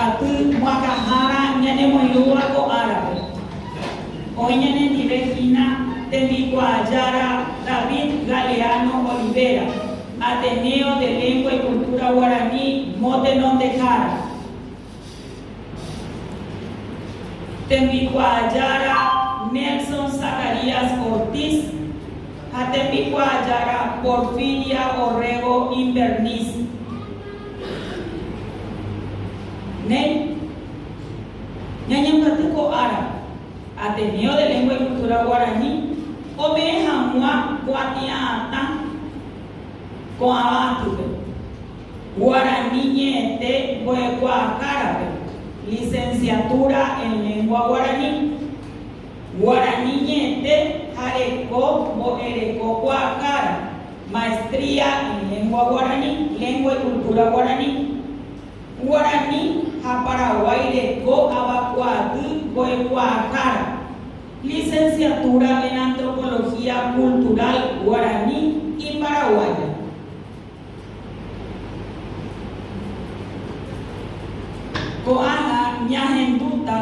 Aty moakãhára ñanemoirũva ko árape. Oĩ ñanendive hína tembikuaajára David Galeano Olivera, Ateneo de Lengua y Cultura Guaraní motenondehára. Tembikuaajára Nelson Zacarías Ortiz ha tembikuaajára Porfiria Orrego Inverniz. Néi, ñañembyaty ko ára, Ateneo de Lengua y Cultura Guaraní ome'ẽ hag̃ua kuatia'atã ko'ãva atýpe. Guarani ñe'ẽte mbo'ekuaahárape, Licenciatura en Lengua Guaraní. Guarani ñe'ẽte ha reko mbo'ereko kuaahára, Maestría en Lengua Guaraní, Lengua y Cultura Guaraní. Guarani ha Paraguái reko avakuaaty mbo'ekuaahára, Licenciatura en Antropología Cultural Guaraní y Paraguaya. Ko'ág̃a ñahendúta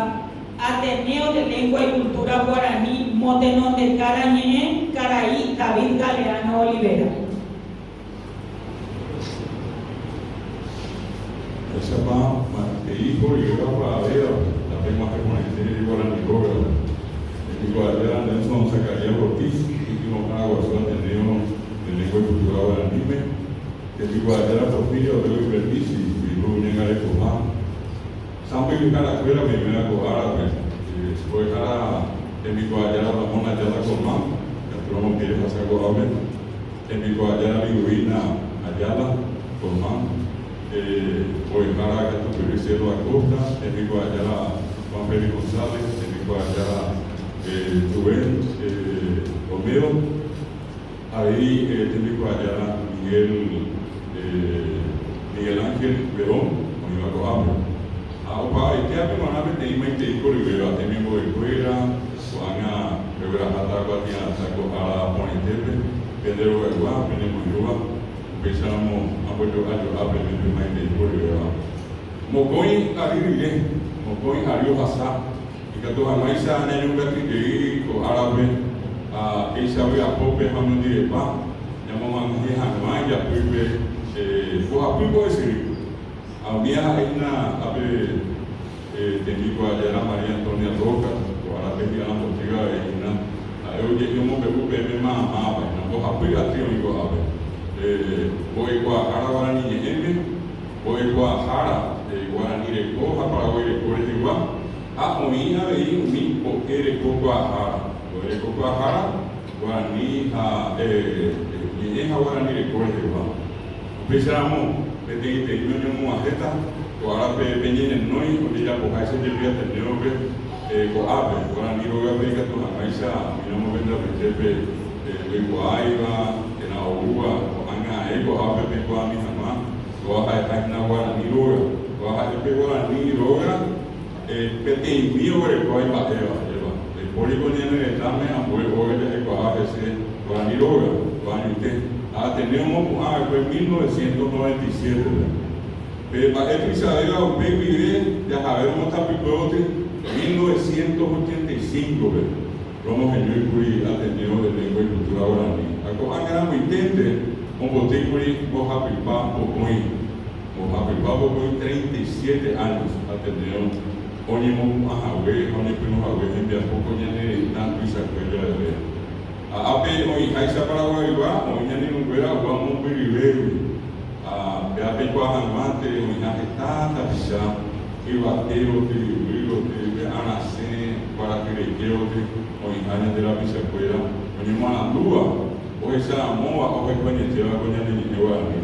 Ateneo de Lengua y Cultura Guaraní motenondekára ñe'ẽ karai David Galeano Olivera. Jahechápa mba'etei ikorigéva kuaavévape, tape g̃uahẽ porãite Guarani rógape. Hembikuaajára Nelson Zacarías Ortiz, pytyvõhára guasu Ateneo de Lengua y Cultura Guaraníme, tembikuaajára Porfirio Orrego Invernizzi, viru ñangarekoha, sãmbyhyharakuéra oiméva ko árape, mbo'ehára tembikuaajára Ramón Ayala Colmán, katu romopire hasa ko'ápe, tembikuaajára Liduvina Ayala Colmán, mbo'ehára katupyry Cielo Acosta, tembikuaajára Juan Félix González, tembikuaajára Rubén Olmedo, Avei tembikuaajára Miguel Miguel Ángel Verón oĩva ko'ápe. Ha opavaite ápe g̃uarã peteĩ maitei koryvéva temimbo'ekuéra, ko'ág̃a pegueraháta kuatia'atã ko ára porãitépe, pende rogaygua penemoirũva, upéicharamo ambojo'ajo'a peve pe maitei koryvéva. Mokõi ary rire, mokõi ary ohasa. Ikatu hag̃uáicha ñañongatu jey ko árape ha péicha vy'apópe ha oñondivepa ñamoag̃uahẽ hag̃ua ijapýpe mbohapy mbo'esyry. Ha umíva ha'e hína ápe tembikuaajára María Antonia Rojas, ko árape hi'arambotýva avei hína, ha'e oje'e omombe'u peẽme maamávapa hína mbohapy aty oĩ ko'ápe. Mbo'ekuaahára guarani ñe'ẽme, Mbo'ekuaahára guarani reko ha Paraguái reko rehegua, ha oĩ avei umi mbo'e reko kuaahára. Mbo'e reko kuaahára guarani ha ñe'ẽ ha guarani reko rehegua. Upéicharamo, peteĩteĩme oñomog̃uahẽta ko árape peñehenói ojejapoháicha jepi Ateneo-pe ko'ápe, guarani rógape ikatu hag̃uáicha oĩramo pende apytépe ndoikuaáiva térã oúva ko'ág̃a ae ko'ápe peikuaami hag̃ua kóva ha'eha hína guarani róga. Kóva ha'e pe guarani róga peteĩmi oguerekóva imba'éva, ajépa. Ndaipóri ko ñane retãme ambue óga ja'ekuaáva hese guarani róga, ko añoite. Ha Ateneo omopu'ã va'ekue 1997-pe. Pe mba'e tuichavéva upe guive jahavéramo tapykuévoty 1985-pe. Romoheñóikuri Ateneo de Lengua y Cultura Guaraní ha ko'ág̃a ramoiténte ombotýkuri mbohapypa pokõi, mbohapypa pokõi 37 años Ateneo oñemopu'ãhague ha oñepyrũhague hembiapo ko ñane retã tuichakue javeve. Ha ápe oĩháicha Paraguaygua oĩ ñane irũnguéra oúva mombyryvégui ha péva peikuaa hag̃uánte oĩha heta tapicha yvate gotyo, yvy gotyo, pe arasẽ kuarahy reike gotyo oĩha ñande rapichakuéra oñemoarandúva, ohecharamóva ohayhuañetéva ko ñane ñe'ẽ guarani.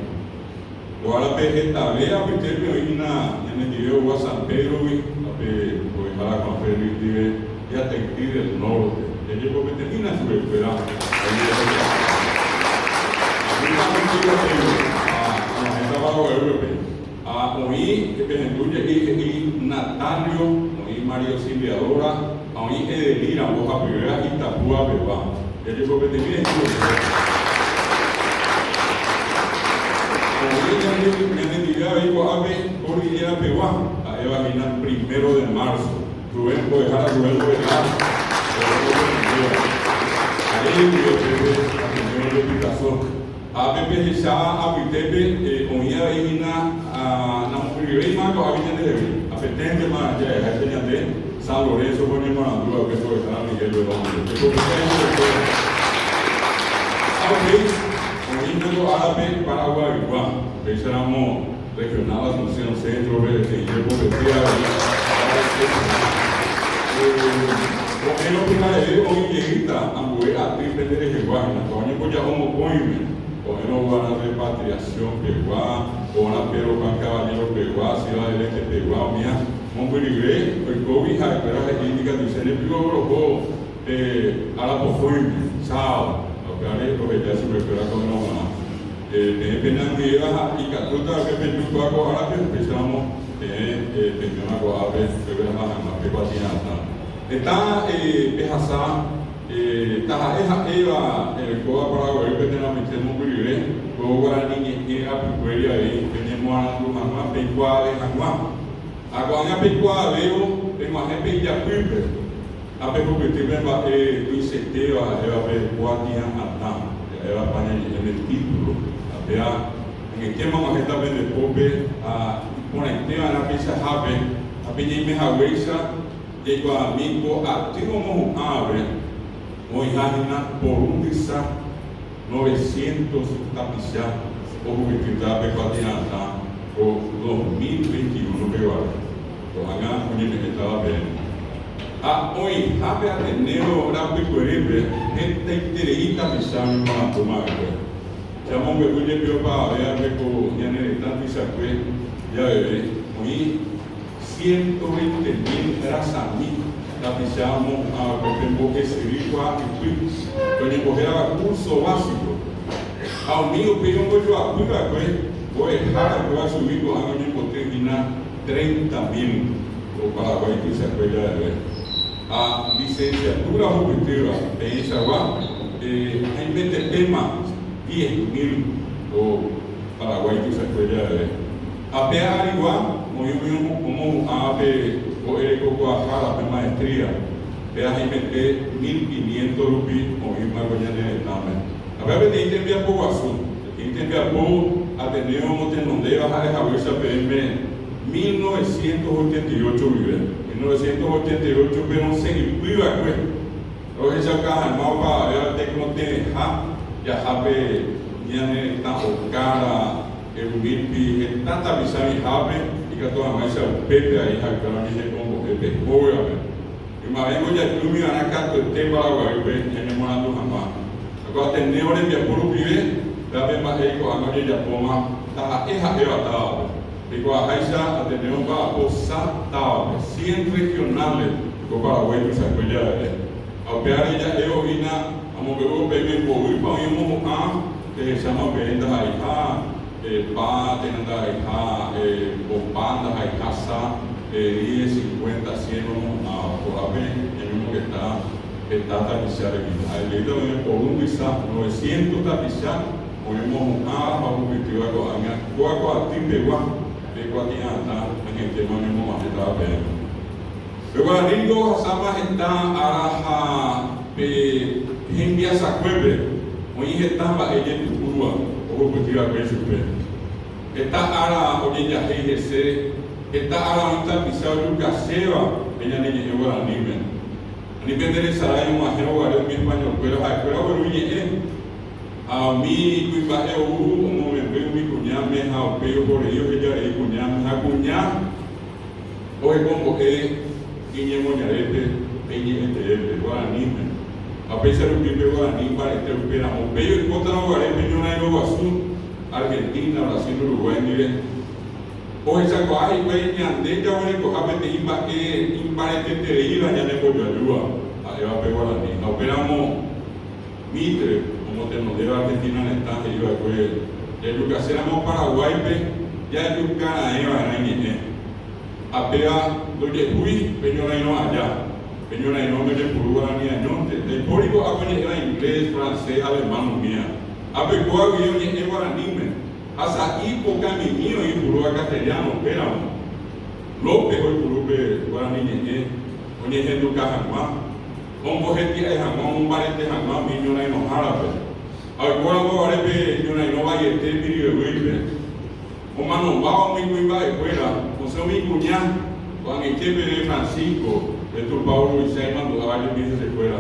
Ko árape hetave apytépe oĩ hína ñanendive oúva San Pedro-gui ha pe mbo'ehára Juan Félix ndive Yataity del Norte. Jajepopetemína chupekuéra ha og̃uahẽta Paraguaýpe. Ha oĩ pehendu je'i he'i Natalio, oĩ María Auxiliadora ha oĩ Edelira mbohapyvéva Itapúa pegua. Jajepopeteĩ rehe chupe. Oĩ ñande ñanendive avei ko'ápe Cordillera pegua. ha'éva hína primero de marzo. Rubén mbo'ehára Rubén mbo'ehára oguereko Are guive upépe Ateneo ojepytaso. Ha ápe pehecha apytépe oĩ avei hína namokyryvéima ko'águi ñandehegui. Apeténtema ja'eháicha ñande San Lorenzo-pe oñemoarandu va'ekue mbo'ehára Miguel Verón-pe. Pepopyta ichupekuéra. Ha upéi oĩ hína ko árape Paraguaygua. Upéicharamo Regional Asunción Centro-pe peteĩ jepopete avei mbarete porã. Ko'ẽrõ pyhareve oĩ jeýta ambue aty pende rehegua hína, kóva oñemboja'o mokõime, ko'ẽrõ guarã Repatriación pegua, kóva Pedro Juan Caballero pegua, Ciudad del Este pegua, umía mombyryve oikógui ha'ekuéra he'i ikatuichéne piko roho pe ára pokõime, sábado, ha upévare roheja chupekuéra ko'ẽrõ guarã. Peẽ peneag̃uivéva ha ikatúta upe peju kóa ko árape, upéicharamo peẽ peñóna ko'ápe pegueraha hag̃ua pe kuatia'atã. Heta pehasa taha'e ha'éva oikóva Paraguaýpe térã oike mombyryve, ko guarani ñe'ẽ rapykuéri avei peñemoarandu hag̃ua peikuaave hag̃ua. Ha ko'ág̃a peikuaavévo peg̃uahẽ pe ijapýpe ha pehupyty pe mba'e tuichaitéva ha'éva pe kuatia'atã, ja'éva España ñe'ẽme título. Ha péva ag̃aitéma og̃uahẽta pende pópe ha iporãite va'erã peichahápe ha peñeime haguéicha jaikuaami ko aty omohu'ãvape oĩha hína porundysa novecientos tapicha ohupytýta pe kuatia'atã ko 2021 peguare, ko'ág̃a oñeme'ẽtava peẽme. Ha oĩha pe Ateneo rapykuerépe hetaiterei tapicha oñemoarandúma va'ekue. Che amombe'u jepi opavavévape ko ñane retã tuichakue javeve oĩ Ciento veinte mil rasami tapicha omohu'ã va'ekue pe mbo'esyry kua ypy, pe oñembohérava curso básico. Ha umi upéi ombojoapy va'ekue mbo'ehára oikóva chugui ko'ág̃a oñemboty hína treinta mil ko Paraguái tuichakue javeve. Ha licenciatura ohupytýva peẽichagua haimetepéma diez mil ko Paraguái tuichakue javeve. Ha pe arigua oĩ umi omohu'ãva pe mbo'erekokuaahára, pe maestría, péa haimete mil quinientos rupi oĩma ko ñane retãme. Ha péa peteĩ tembiapo guasu, peteĩ tembiapo Ateneo omotenondéva ha'e haguéicha peẽme 1988 guive. 1988 pe rosẽ ypy va'ekue rohechauka hag̃ua opavavéva tekotevẽha jaha pe ñane retã okára, Erumípi heta tapicha oĩhápe ikatu hag̃uáicha upépe aĩ ha'ekuéra oñehekombo'e pe hógape. Ymavéngo jaipyrũmi va'erã katuete Paraguaýpe ñañemoarandu hag̃ua. Ha ko Ateneo rembiapo rupive, péva pe mba'e ko'ág̃a ojejapóma taha'e ha'éva távape. Peikuaaháicha Ateneo omba'apo sa távape, cien regionales ko Paraguái tuichakue javeve. Ha upévare ja'évo hína amombe'u peẽme mboýpa oĩ omohu'ã Pehecháma peẽ ndaha'eiha pa térã ndaha'eiha popa, ndaha'eiha sa, diez, cincuenta, cien omohu'ãva. Ko'ápe ñañomongeta heta tapicha rehe. Ha'etéita oĩ porundysa, novecientos tapicha oĩ omohu'ãva ha ohupytýva ko'ág̃a kóa ko aty pegua pe kuatia'atã añetéma oñemog̃uahẽtava peẽme. Pe guarani niko ohasáma heta ára ha pe hembiasakuépe oĩ heta mba'e jetu'úva ohupyty va'ekue ichupe. Heta ára ojejahéi hese, heta ára oĩ tapicha ojukaséva pe ñane ñe'ẽ guaraníme. Ani pende resarái og̃uahẽrõ guare umi españolkuéra ha'ekuéra ogueru iñe'ẽ ha umi kuimba'e ou omomemby umi kuñáme ha upéi ohorei ohejarei kuñáme ha kuña Ohekombo'e iñemoñarépe pe iñe'ẽteépe, guaraníme. Ha upéicha rupi pe guarani imbarete upéramo. Upéi oikótarõ guare pe ñorairõ guasu Argentina, Brasil, Uruguay ndive, ohechakuaa hikuái ñande jaguerekoha peteĩ mba'e imbaretetereíva ñanembojoajúva, ha'éva pe guarani. Ha upéramo Mitre, omotenondéva Argentina retã he'i va'ekue jajukaséramo Paraguáipe jajuka raẽ va'erã iñe'ẽ. Ha péva ndojehúi pe ñorairõ aja. Pe ñorairõme ojepuru guarani añónte. Ndaipóri ko'ápe oñe'ẽva inglés, francés, alemán umíva. Ha pe kóva guive oñe'ẽ guaraníme. Ha sa'i pokãmimi oĩ purúva castellano upéramo. López oipuru pe guarani ñe'ẽ oñehenduka hag̃ua, ombohetia'e hag̃ua, omombarete hag̃ua umi ñorairõhárape. Ha oikóramo guare pe ñorairõ vaiete Piribebuy-pe, omanombáva umi kuimba'ekuéra, osẽ umi kuña, ko'ag̃aite peve Francisco, pe Tupão ruvicha imandu'áva jepi hesekuéra.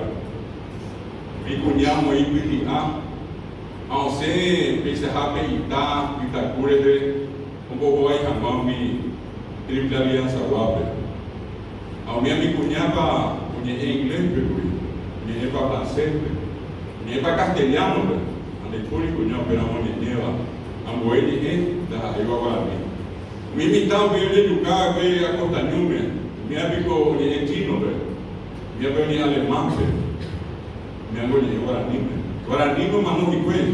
Umi kuña omoĩ pyti'a ha osẽ peichahápe ita itaku rehe ombohovái hag̃ua umi Triple Alianza-guápe. Ha umi amikuñápa oñe'ẽ inglés-pe kuri, oñe'ẽpa francés-pe, oñe'ẽpa castellano-pe, ha ndaipóri kuña upéramo oñe'ẽva ambue ñe'ẽ ndaha'éiva guarani. Umi mitã upéi ojejuka va'ekue Acosta Ñúme, umíva piko oñe'ẽ chino-pe, umívape oñe'ẽ alemán-pe, umívango oñe'ẽ guaraníme. Guaraníme omano hikuái,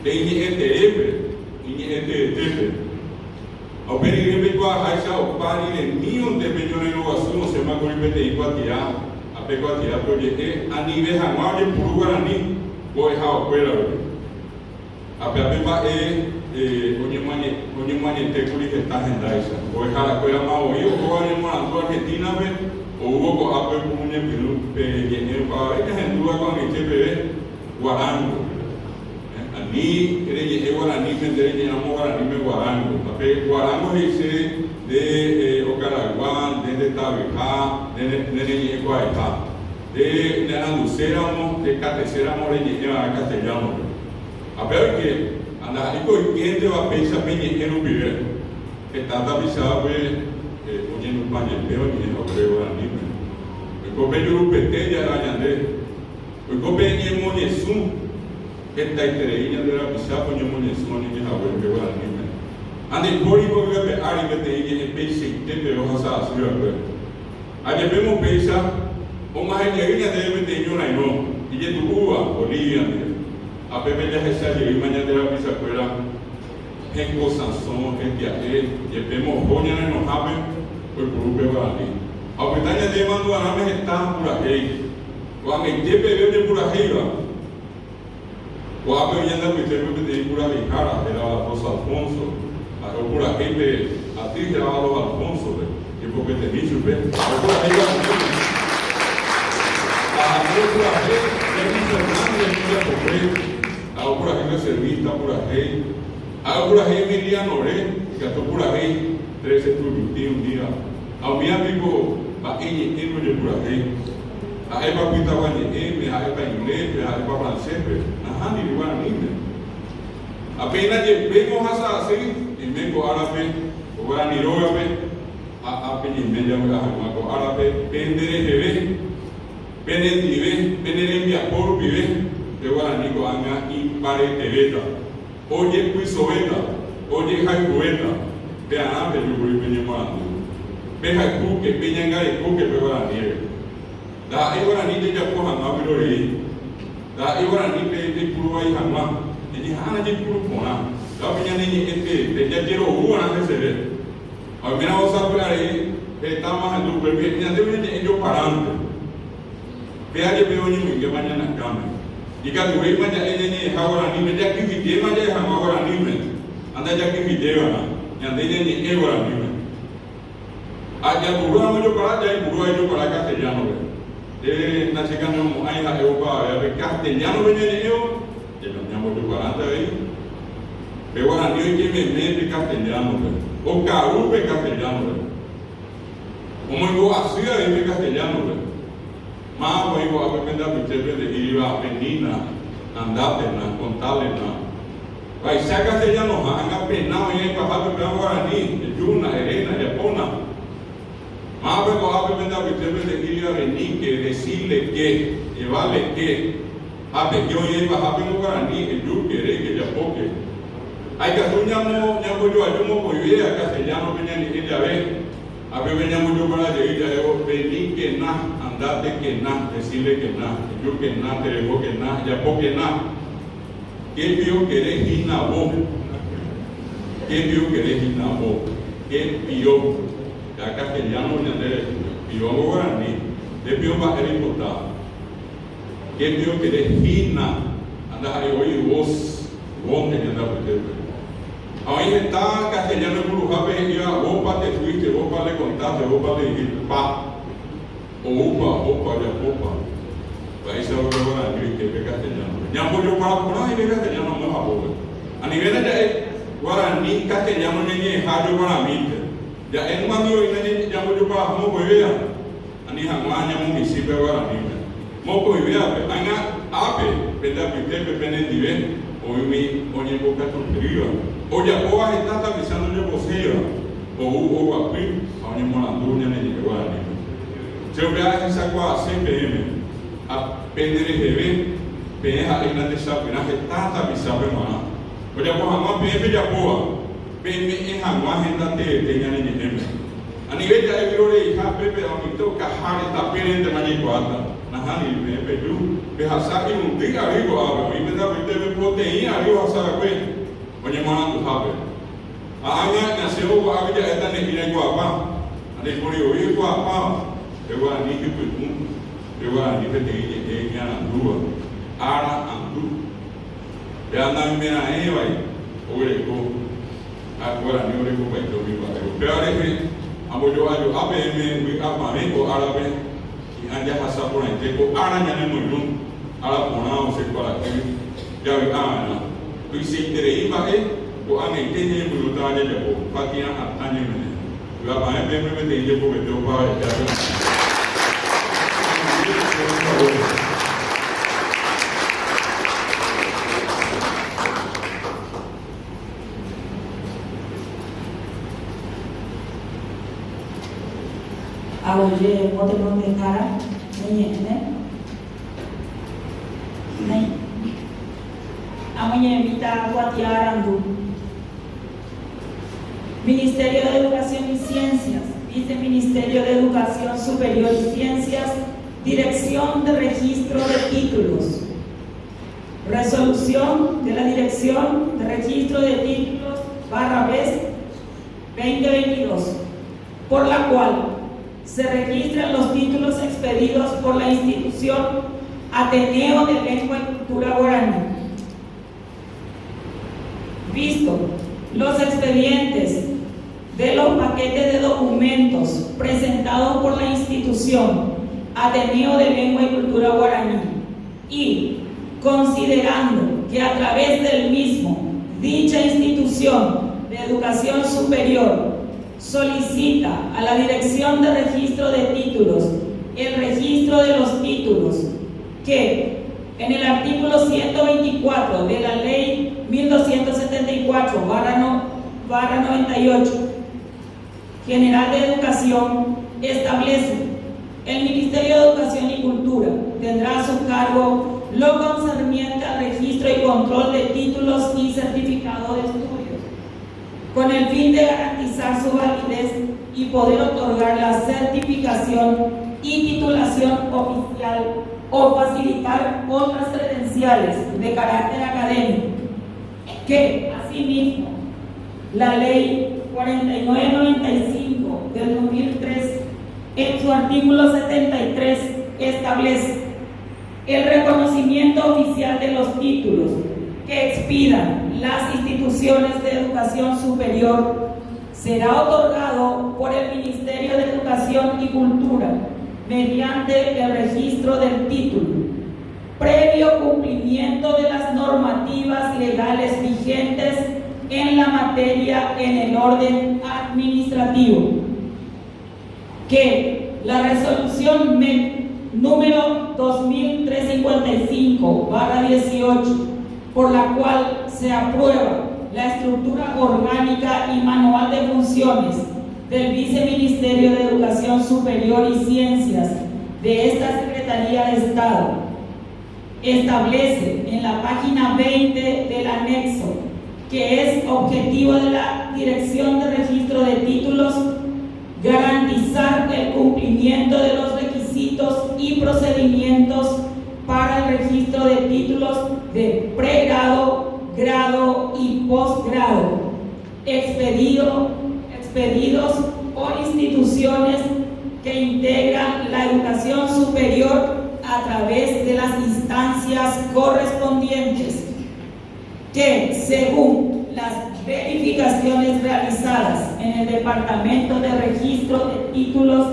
pe iñe'ẽ teépe, iñe'ẽ teetépe. Ha upe rire peikuaaháicha opa riremíonte pe ñorairõ guasu osẽma kuri peteĩ kuatia, ha pe kuatiápe oje'e anive hag̃ua ojepuru guarani mbo'ehaokuéra rupi. Ha péape mba'e oñemoañete kuri heta hendáicha. Mbo'eharakuérama voi ohóva oñemoarandu Argentina-pe, oúvo ko'ápe oipuru ñepyrũ pe ñe'ẽ opavave ñahendúva ko'ag̃aite peve guarango. Ani reñe'ẽ guaraníme, nde reñe'ẽramo guaraníme guarango. Ha pe guarango he'ise nde okaraygua, nde ndetavyha, nde nereñe'ẽkuaaiha. Nde nearanduséramo, ndekateséramo reñe'ẽva'erã castellano-pe. Ha pe oike, ha ndaha'éiko oikénteva péicha pe ñe'ẽ rupive, heta tapichápe oñenupã jepe oñe'ẽ haguére guaraníme. Oiko pe jurupete ja'éva ñande. Oiko pe ñemoñesũ, hetaiterei ñande rapichápe oñemoñesũ oñeñehaguépe guaraníme. Ha ndaipóri ko yvy ape ári peteĩ ñe'ẽ peichaite peve ohasa asy va'ekue. Ha jepémo péicha, og̃uahẽ jey ñandéve peteĩ ñorairõ ijetu'úva Bolivia ndive. Ha pépe jahecha jeýma ñande rapichakuéra heko sãso, hetia'e, jepémo oho ñorairõhápe oipuru pe guarani. Ha opyta ñandéve mandu'arãme heta purahéi. Ko'ag̃aite peve ojepurahéiva. Ko'ápe oĩ ñande apytépe peteĩ puraheihára hérava Rosa Alfonso. Ha'e opurahéi pe aty hérava Los Alfonso-pe, jepopetemi chupe ha opurahéiva guaraníme. Ha ha'e opurahéi Ferni Fernández rembiapokue, ha'e opurahéi reservista purahéi, ha'e opurahéi Emiliano-re, ikatu opurahéi Trece Tujuti umíva. Ha umíva piko mba'e ñe'ẽme ojepurahéi? Ha'épa pytagua ñe'ẽme, ha'épa ingléspe, ha'épa francéspe? Nahániri, guaraníme. Ha péina jepe ohasa asy, ñaime ko árape, ko guarani rógape, ha ápe ñaime javy'a hag̃ua ko árape pende reheve, penendive, pene rembiapo rupive, pe guarani ko'ág̃a imbaretevéta, ojepysovéta, ojehayhuvéta, pearã pejúgui peñemoarandu. Pehayhúke, peñangarekóke pe guaraníre. Ndaha'éi guarani jajapo hag̃ua vyrorei. Ndaha'éi guarani pe jaipuru vai hag̃ua. Ñañeha'ãna jaipuru porã. Ndápe ñane ñe'ẽ teete, jajerovu va'erã heseve. Ha oiméramo sapy'arei hetáma hendu upépe, ñandéve ñañe'ẽ joparánte. Péa jepe oñemoingéma ñane akãme. Ikatuvéima ja'e ñañe'ẽha guaraníme, jakyhyjéma ja'e hag̃ua guaraníme, ha ndajakyhyjéva'erã, ñande ñañe'ẽ guaraníme. Ha japurúramo jopara, jaipuru avei jopara castellano-pe. Che nachekane'õmo'ãi ha'e opavavévape castellano-pe ñañe'ẽvo, ñambojoparánte avei. Pe guarani oike meme pe castellano-pe, okaru pe castellano-pe. Omoingo asy avei pe castellano-pe. Mávapa oĩ ko'ápe pende apytépe nde'íriva venina, andátena, contálena. Vaicha castellanoha, anga pena oĩ aipahápe péva guarani, ejúna, eréna, ejapóna. Mávapa ko'ápe pende apytépe nde'íriva veníke, decile que, evale que. Ha pe que oĩ aipahápe ngo guarani, ejúke, eréke, ejapóke. Ha ikatu ñamo ñambojoaju mokõivéa castellano-pe ñañe'ẽ jave, ha pépe ñambojopara jey ja'évo, Vení kena, andate kena, decile kena, eju kena, tereho kena, ejapo kena. Ke pio kere hína vo. Ke pio kere hína vo. Ke pio. Ja castellano ñande pio ngo guarani, nde pio mba'e reipota. Ke pio kere hína, ha ndaha'éi voi vos. Vónte ñande apytépe. Ha oĩ heta castellano ipuruhápe he'íva vópa te fuiste. dijiste, vos pa le contaste, vos pa le dijiste, pa. Oúpa, ohópa, ojapópa. Mba'éichapa pe guarani oike pe castellano-pe. Ñambojopara porã he'i pe castellano amo hapópe. Anivéna ja'e guarani castellano ñañe'ẽha joguaramínte. Ja'e nunga ndoivéina ñambojoparaha mokõivéva, ani hag̃ua ñamomichĩ pe guaranípe. Mokõivévape, ág̃a ápe pende apytépe penendive oĩ umi oñembokatupyrýva, ojapóva heta tapicha ndojaposéiva, ou oguapy ha oñemoarandu ñane ñe'ẽ guaranípe. Che upéva ahechakuaase peẽme ha pende reheve, peẽ ha'e hína techapyrã heta tapichápe g̃uarã, ojapo hag̃ua peẽ pejapóva, peme'ẽ hag̃ua henda teete ñane ñe'ẽme. Anive ja'e vyroreiha pépe aumite okaháre tapérentema jaikuaáta. Nahániri, peẽ peju, pehasa irundy ary ko'ápe, oĩ pende apytépe poteĩ ary ohasa va'ekue oñemoaranduhápe. Ha ág̃a ñasẽvo ko'águi ja'éta ne'ĩra ikuaapa, ha ndaipóri voi oikuaapáva, pe guarani hypy'ũ, pe guarani peteĩ ñe'ẽ iñarandúva, ára andu. Pe anaimeraẽvai oguereko ha guarani orekopaite umi mba'e. Upéva rehe ambojo'ajo'a peẽme vy'apavẽ ko árape, hi'ã jahasa porãite ko ára ñanemoirũ, ára porã osẽ kuarahy javy'a va'erã. Tuichaiterei mba'e ko'ag̃aite ñañepyrũtava jajapo, kuatia hatã ñeme'ẽ. Vy'apavẽ peẽme peteĩ jepopete opavavetévape g̃uarã. Aguyje motenondehára ne ñe'ẽme. Néi. Amoñe'ẽmíta kuatia arandu. Ministerio de Educación y Ciencias, Viceministerio de Educación Superior y Ciencias, Dirección de Registro de Títulos. Resolución de la Dirección de Registro de Títulos barra vez 2022, por la cual se registran los títulos expedidos por la institución Ateneo de Lengua y Cultura Guaraní. Visto los expedientes de los paquetes de documentos presentados por la institución Ateneo de Lengua y Cultura Guaraní y considerando que a través del mismo dicha institución de educación superior solicita a la Dirección de Registro de Títulos el registro de los títulos que en el artículo 124 de la Ley 1274 barra, no, barra 98 General de Educación establece el Ministerio de Educación y Cultura tendrá a su cargo lo concerniente al registro y control de títulos y certificados de estudios, con el fin de garantizar su validez y poder otorgar la certificación y titulación oficial o facilitar otras credenciales de carácter académico, que, asimismo, la Ley 4995 del 2003, en su artículo 73, establece el reconocimiento oficial de los títulos que expidan las instituciones de educación superior será otorgado por el Ministerio de Educación y Cultura mediante el registro del título, previo cumplimiento de las normativas legales vigentes en la materia en el orden administrativo. Que la resolución MEC número 2355-18, por la cual se aprueba la estructura orgánica y manual de funciones del Viceministerio de Educación Superior y Ciencias de esta Secretaría de Estado, establece en la página 20 del anexo que es objetivo de la Dirección de Registro de Títulos garantizar el cumplimiento de los requisitos y procedimientos para el registro de títulos de pregrado, grado y posgrado expedido, expedidos por instituciones que integran la educación superior a través de las instancias correspondientes, que según las verificaciones investigaciones realizadas en el Departamento de Registro de Títulos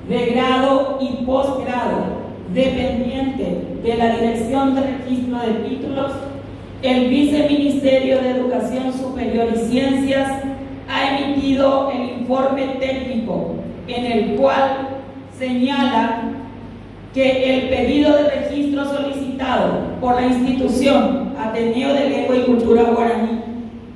de Grado y Posgrado, dependiente de la Dirección de Registro de Títulos, el Viceministerio de Educación Superior y Ciencias ha emitido el informe técnico en el cual señala que el pedido de registro solicitado por la institución Ateneo de Lengua y Cultura Guaraní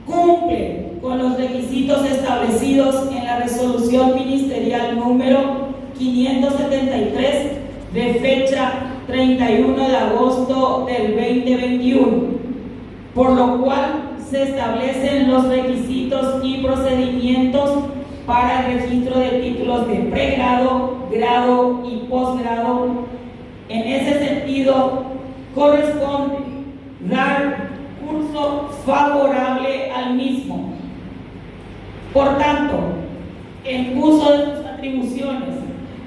cumple con los requisitos establecidos en la resolución ministerial número 573 de fecha 31 de agosto del 2021, por lo cual se establecen los requisitos y procedimientos para el registro de títulos de pregrado, grado y posgrado. En ese sentido, corresponde dar curso favorable al mismo. Por tanto, en uso de sus atribuciones,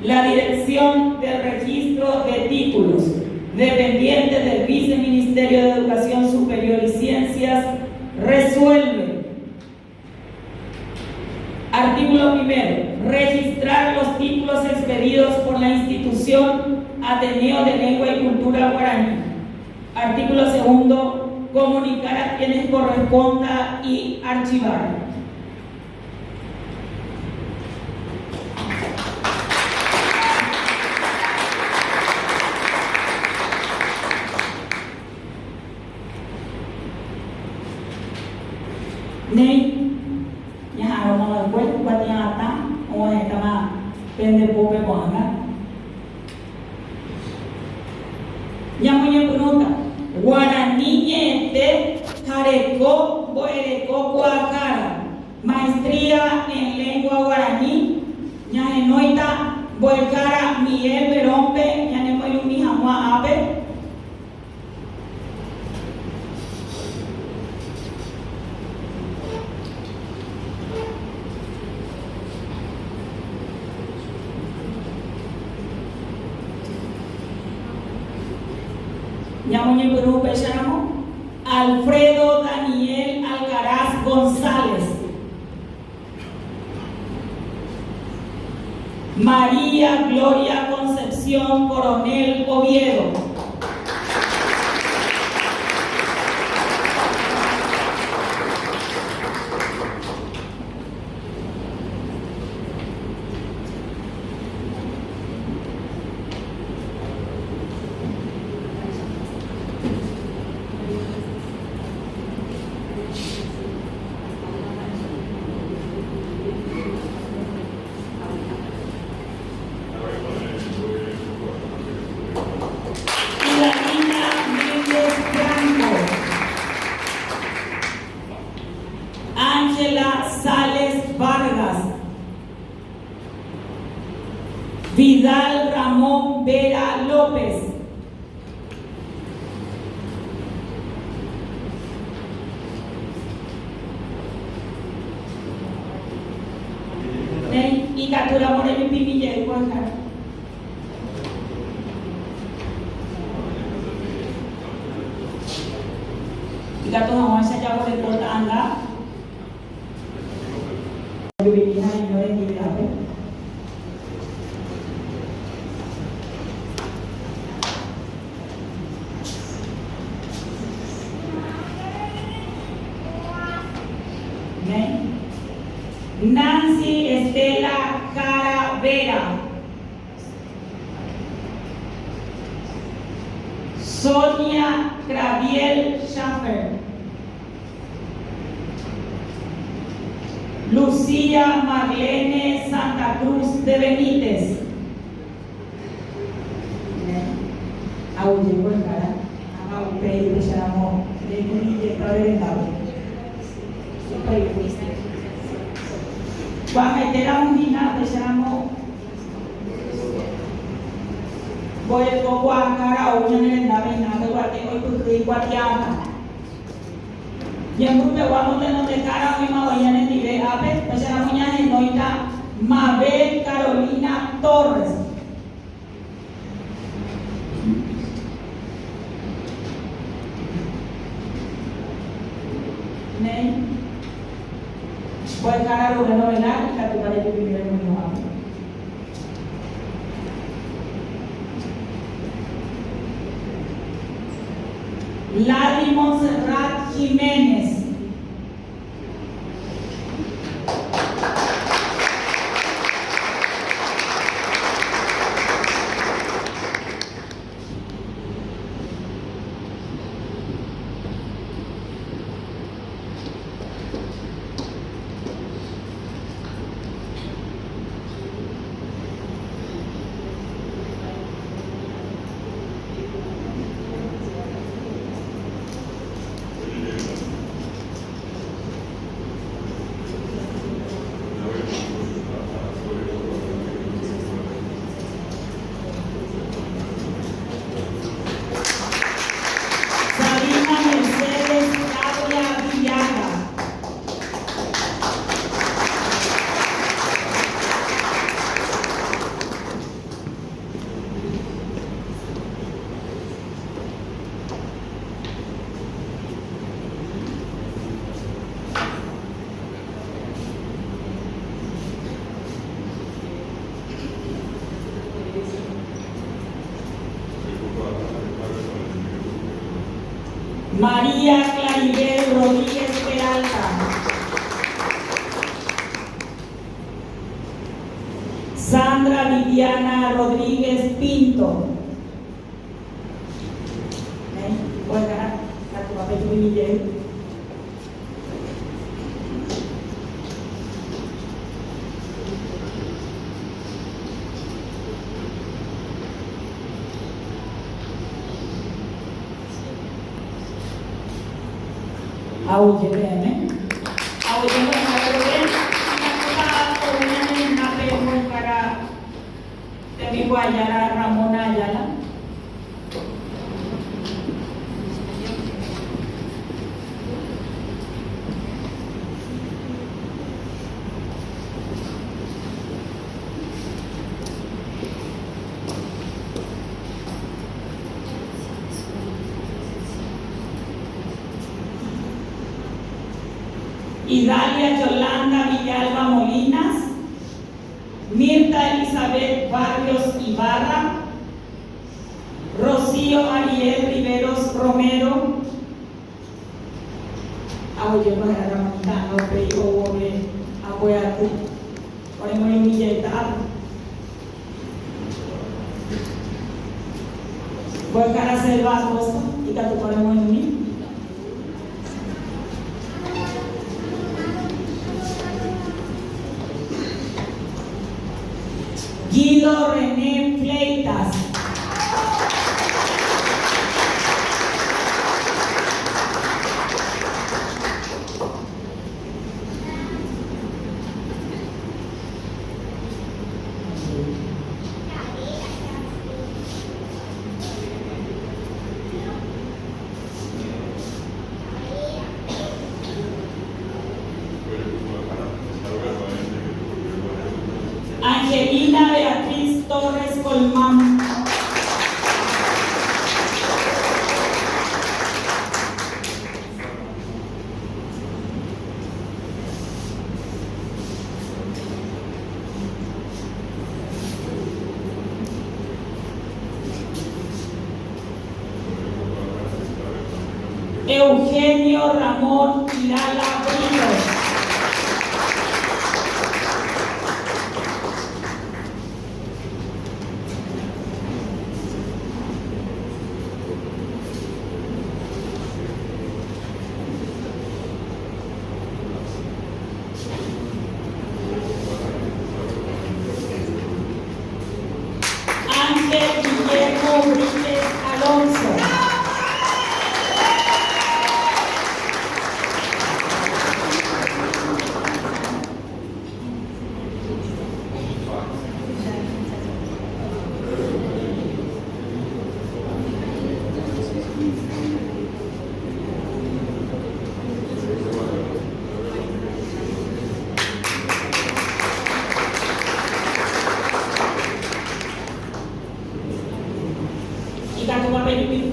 la Dirección del Registro de Títulos, dependiente del Viceministerio de Educación Superior y Ciencias, resuelve. Artículo primero. Registrar los títulos expedidos por la institución Ateneo de Lengua y Cultura Guaraní. Artículo segundo. Comunicar a quienes corresponda y archivar. Néi, ñaha'arõma va'ekue kuatia'atã og̃uahẽtama pende pópe ko'ág̃a. Ñamoñepyrũta Guarani ñe'ẽte ha reko mbo'ereko kuaahára, Maestría en Lengua Guaraní, ñahenóita mbo'ehára Miguel Verón-pe ñanemoirũmi hag̃ua ápe. Ñamoñepyrũ upéicharamo, Alfredo Daniel Alcaraz González, María Gloria Concepción Coronel Oviedo. Idalina Méndez Franco, Ángela Sales Vargas, Vidal Ramón Vera López. Néi, ikatu ramo rejupimi jey ko'ág̃a. Ikatu hag̃uáicha jaguereko ta'anga. Ojupimi ha'eño rendidápe. Nancy Estela Jara Vera. Sonia Craviel Schaffer. Lucía Marlene Santa Cruz de Benítez. Aguyje mbo'ehára ha upéi ohecharamo reikuijepa ore rendápe. Ko'ag̃aitéramo hína ohecharamo mbo'eko kuaahára ou ñane rendápe hína mbeguate oipyhýi kuatia'atã. Ñembypegua motenondehára oĩma voi ñanendive ápe, ohecharamo ñahenóita Mabel Carolina Torres. Néi. Mbo'ehára Rubén Ovelar ikatúpa jajupimi remoñu'ãme. Larry Monserrat Jiménez. Sabina Mercedes Tapia Villaga. María Claribel Rodríguez Peralta. Sandra Viviana Rodríguez Pinto. Aguyje peẽme. Aguyje mbo'ehára Rubén, ikatúpa ou ñanerendápe mbo'ehára tembikuaajára Ramona Ayala. Idalia Yolanda Villalba Molinas, Mirta Elizabeth Barrios Ibarra, Rocío Ariel Riveros Romero, Aguyje mbo'ehára Ramonita upéi oúvove ambue aty oremoirũmi jeýta ápe. Mbo'ehára Selva Acosta ikatúpa oremoirũmi. Guido René Fleitas. Angelina Beatriz Torres Colmán. Eugenio Ramón Irala Brito. Ángel Guillermo Bríquez Alonso. Ikatúpa pejupimi.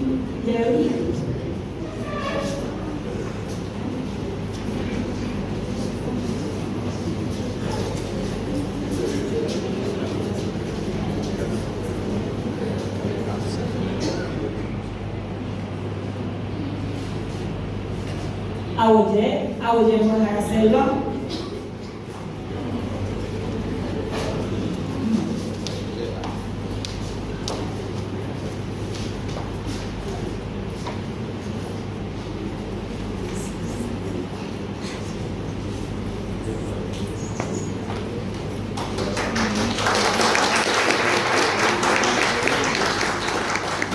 Aguyje, aguyje mbo'ehára Selva.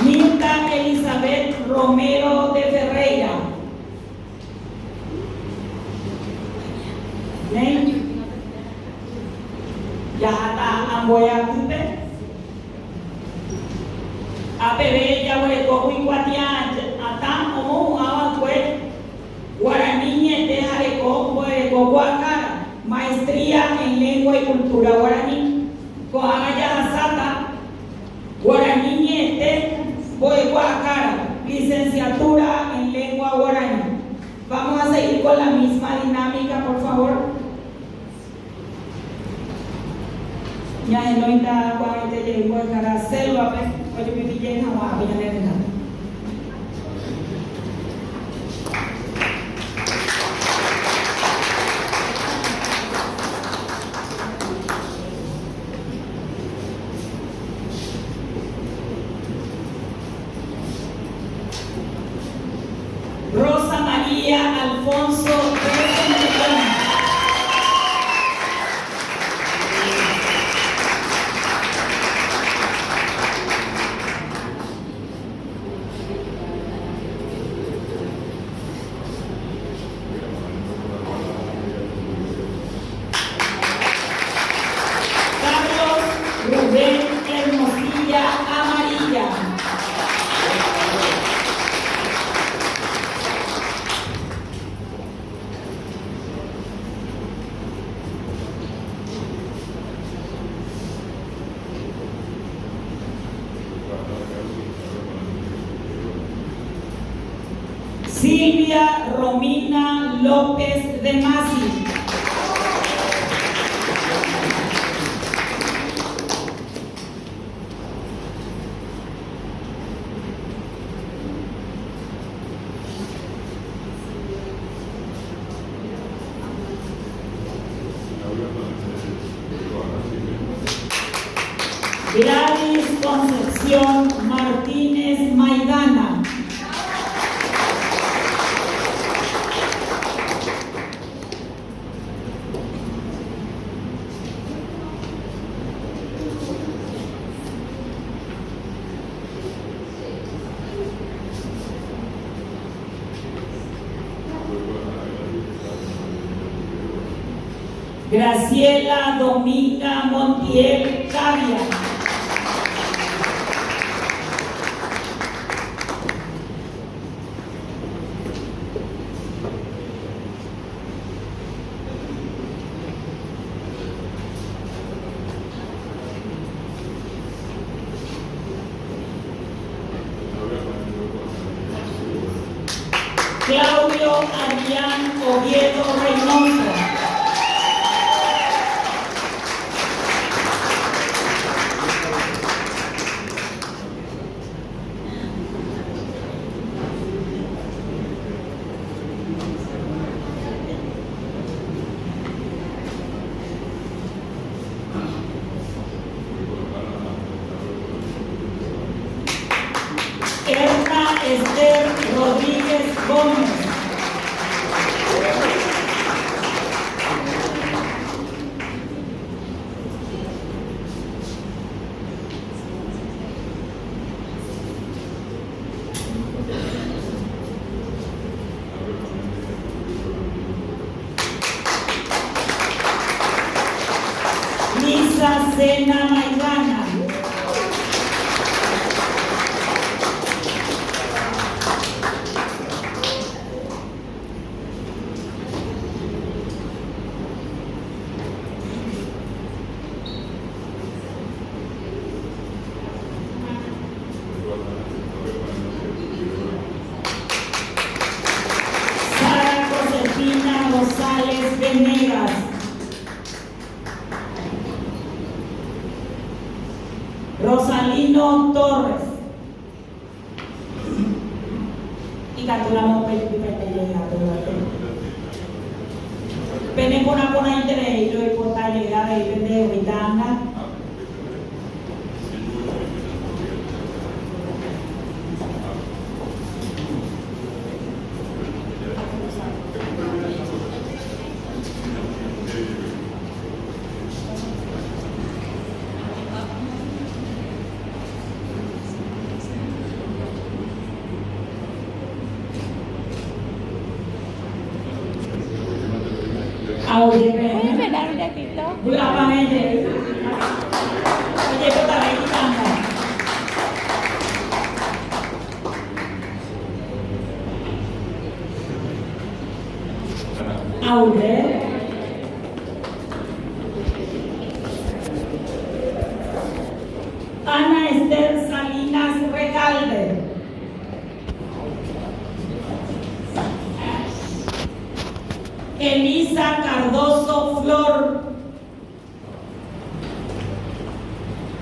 Mirta Elizabeth Romero de Ferreira. Néi. Jaháta ambue atýpe. Apeve jaguerekógui kuatia atã omohu'ã va'ekue Guarani ñe'ẽte ha reko mbo'ereko kuaahára, Maestría en Lengua y Cultura Guarani. Ko'ág̃a jahasáta Guarani ñe'ẽte mbo'ekuaahára, Licenciatura en Lengua Guarani. Vamos a seguir con la misma dinámica, por favor. Ñahenóita kuaaite jey mbo'ehára Selva-pe ojupimi jey hag̃ua ápe ñane rendápe. Rosa María Alfonso de Centurión. Carlos Rubén Hermosilla Amarilla. Silvia Romina López de Masi. Gladys Concepción Martínez Maidana. Graciela Dominga Montiel Cavia. Claudio Adrián Oviedo Reynoso. Erna Esther Rodríguez Gómez. Lisa Sena Maidana. Sara Josefina Rosales Venegas. Rosalino Torres. Ikatúramo pejupipaite jey ha peguate. Pene porã porãiterei roipota jey avei pendehegui ta'anga. Vy'apavẽ jey ojepotave itanga. Aure. Ana Esther Salinas Recalde. Elisa Cardozo Flor.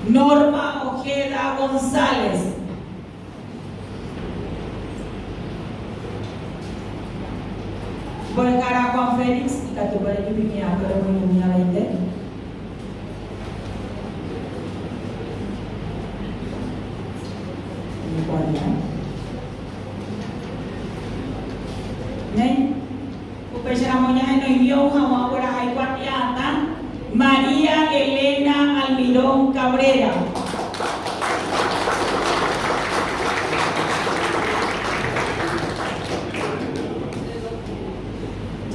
Norma Ojeda González. Mbo'ehára Juan Félix ikatúpa rejupimi ápe romoirũmi avei nde. Néi. Upéicharamo ñahenoimi ou hag̃ua ogueraha ikuatia'atã María Elena Almirón Cabrera.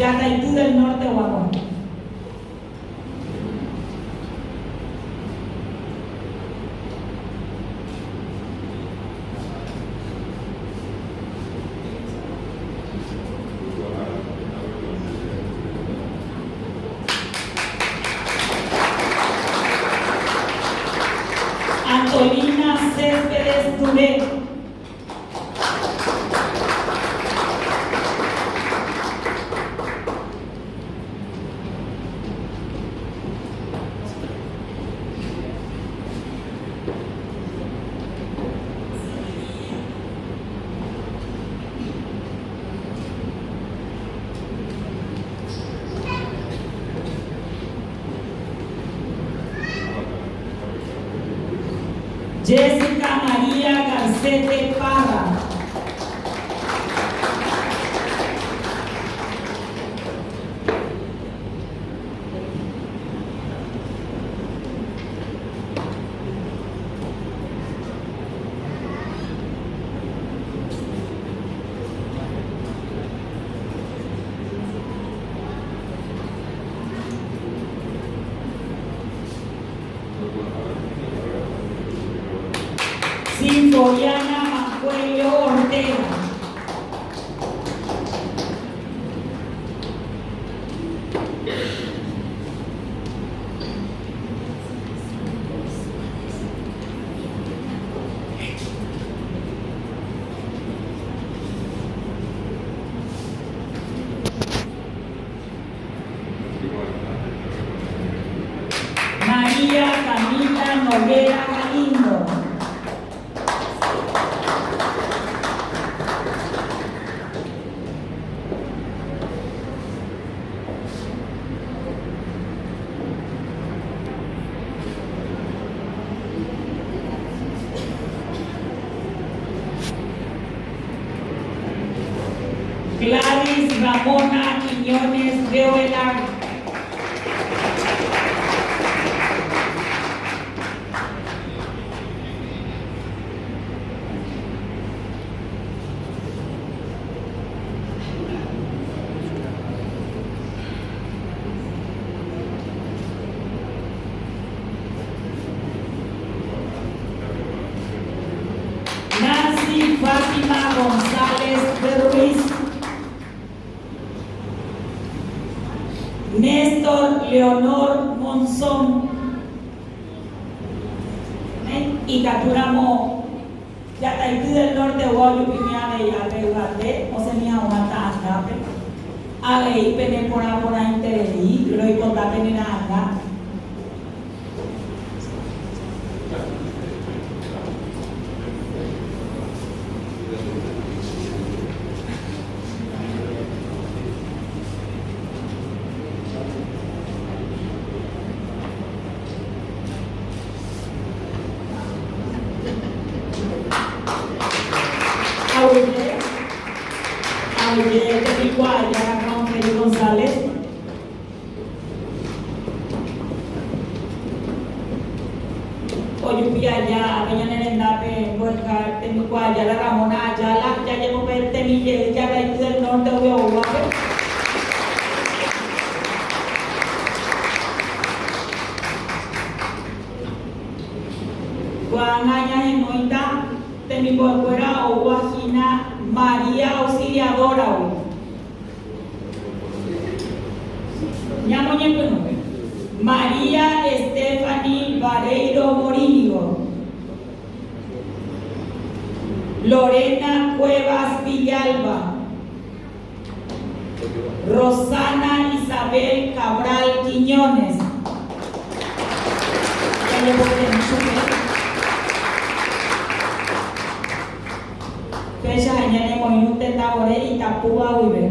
Yataity del Norte guagua. Antolina Céspedes Duré. Jessica María Garcete Parra. Sinforiana Mancuello Ortega. María Camila Noguera Galindo. Gladys Ramona Quiñónez de Ovelar. Nancy Fátima González de Ruiz. Néstor Leonor Monzón. Ikatúramo Yataity del Norte-gua ojupimi avei ápe yvate osẽmi hag̃ua ta'angápe. Avei pene porã porãiterei roipota pene ra'anga. Ojupi aja ápe ñane rendápe mbo'eha Tembikuaajára Ramona Ayala jajepopetemi jey Jaraity del Norte ogueoguápe. Ko'ág̃a ñahenóita temimbo'ekuéra oúva hína María Auxiliadora-gui. Ñamoñepyrũ. María Estefany Vareiro Morínigo. Lorena Cuevas Villalba. Rosana Isabel Cabral Quiñónez. Jajepopeteĩ chupe. Péicha ha ñanemoirũ tetãvore itapúva guive.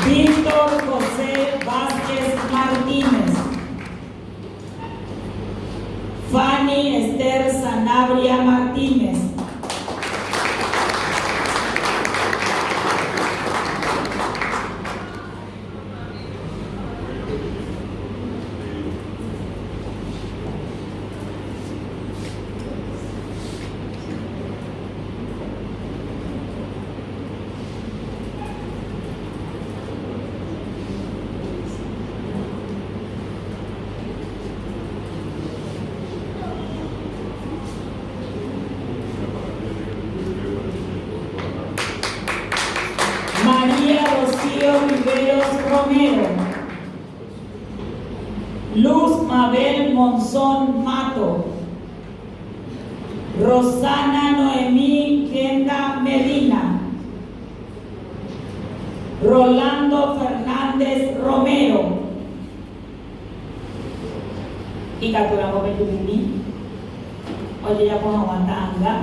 Víctor José Vázquez Martínez. Fanny Esther Sanabria Martínez. María Rocío Riveros Romero. Luz Mabel Monzón Mato. Rosana Noemí Genda Medina. Rolando Fernández Romero. Ikatúramo pejupimi ojejapo hag̃ua ta'anga.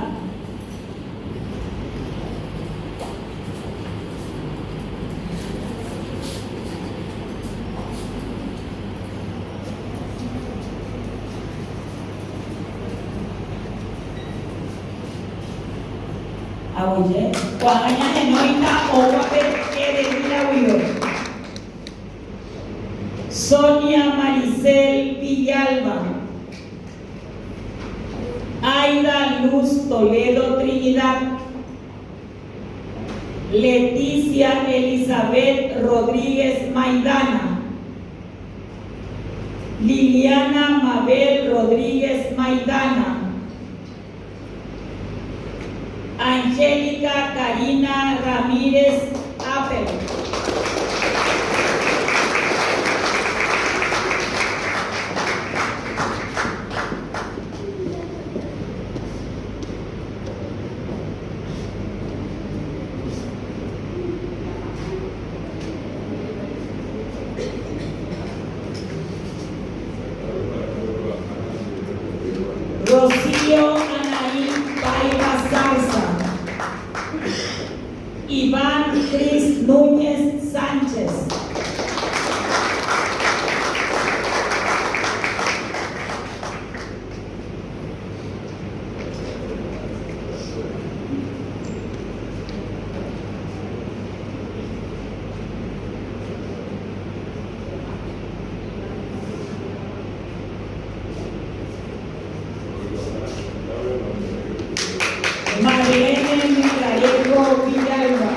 Aguyje. Ko'ág̃a ñahenóita ógape Edelira guive. Sonia Maricel Villalba. Aida Luz Toledo Trinidad. Leticia Elizabeth Rodríguez Maidana. Liliana Mabel Rodríguez Maidana. Angélica Karina Ramírez Apple. Rocío Anaí Paiva Zarza. Iván Cris Núñez Sánchez. Marlene Melgarejo Villalba.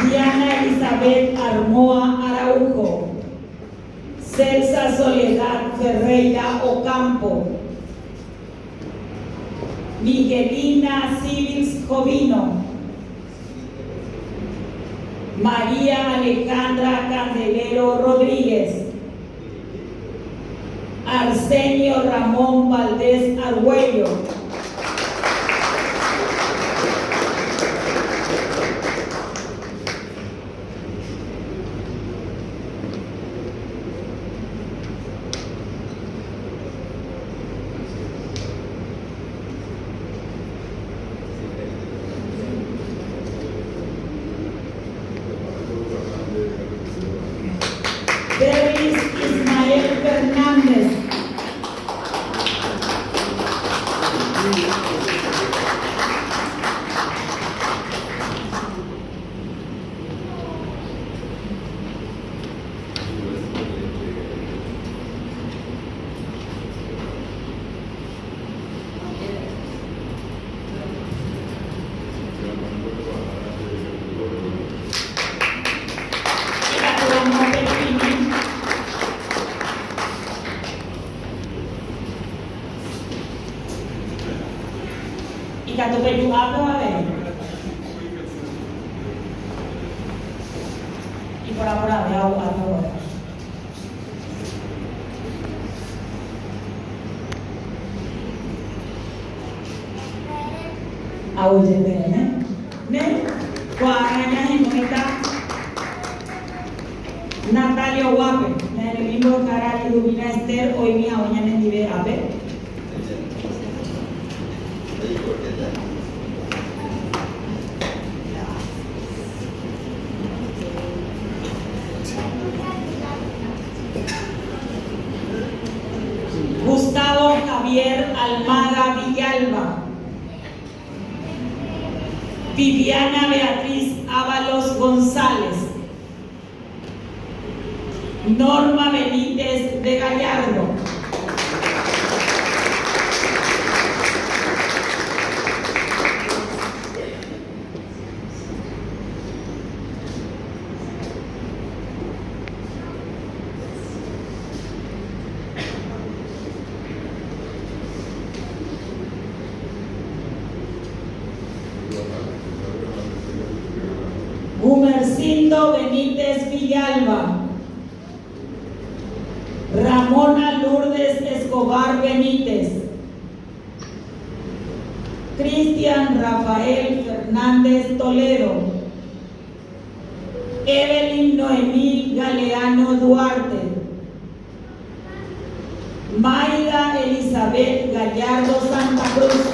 Diana Elizabeth Armoa Araujo, Celsa Soledad Ferreira Ocampo, Miguelina Civils Jovino, María Alejandra Candelero Rodríguez, Arsenio Ramón Valdés Argüello. Ikatu ramo pepimi. Ikatu peju'ápe avei. Iporã porãve avy'ápe oguata. Aguyje peẽme. Ne ko'ág̃a ñahenóita Natalio guápe, ñane mbo'ehára Liduvina Esther oĩmi hague ñanendive ápe. Gustavo Javier Almada Villalba, Viviana Beatriz Ávalos González, Norma Benítez de Gallardo. Gumersindo Benítez Villalba, Ramona Lourdes Escobar Benítez, Cristian Rafael Fernández Toledo, Evelyn Noemí Galeano Duarte, Mayda Elizabeth Gallardo Santa Cruz.